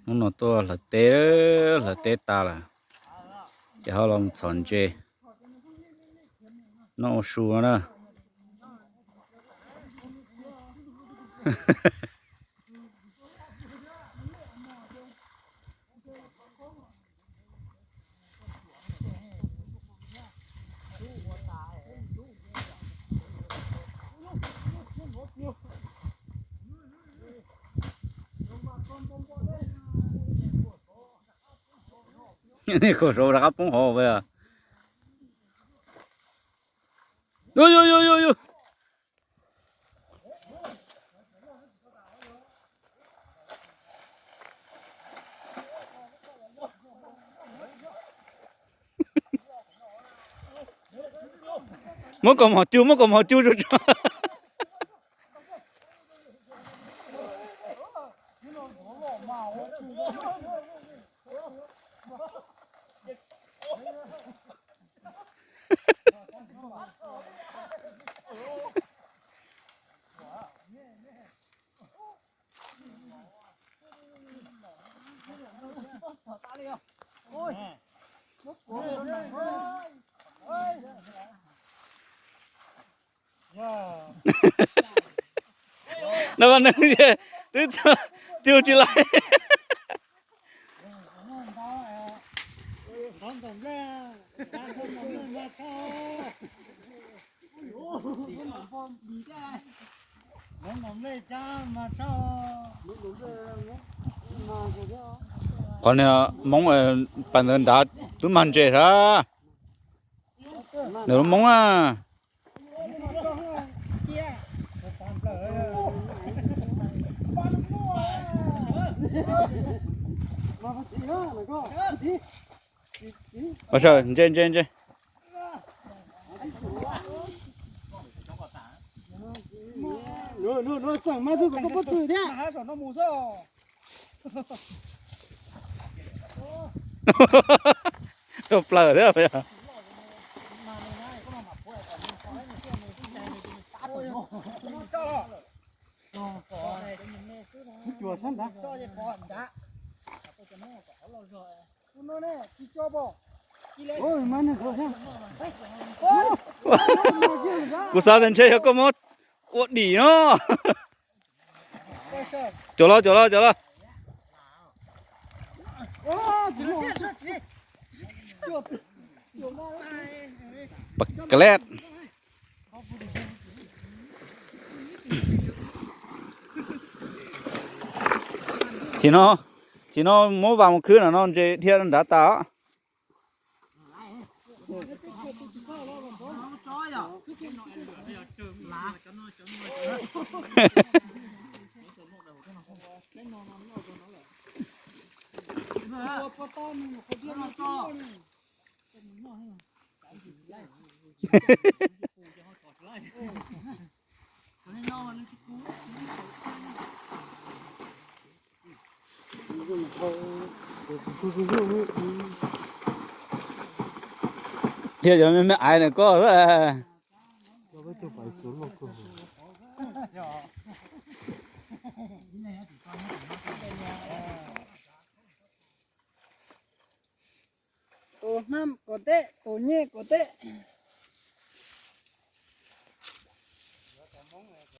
Hnub no tuaj hlawv teb, hlawv teb tas lawm, ces ho los txhom ntses noj ua su no na. Khaum saud rov qab poob hauv. Muab kaus mom cug, muab kaus mom cug tso tso. Nov neeg twb cug tsis laib. Qhov niag Hmoob pas ntawd nrad twb mag ntses sab. Ntawm lub Hmoob na. Ntse ntse ntse. Rau plaws thiab. Kuv xav tias ntshe yog koj muab ua dim no. Cuam los, cuam los, cuam los. Pas kalej. Tsis no, tsis no muab vas mus khwb no, no ntses dhia nrad tas os. Thiab cov me me aiv ntawm koj xwb. Tus hnab kom teb, tus nyeg kom teb.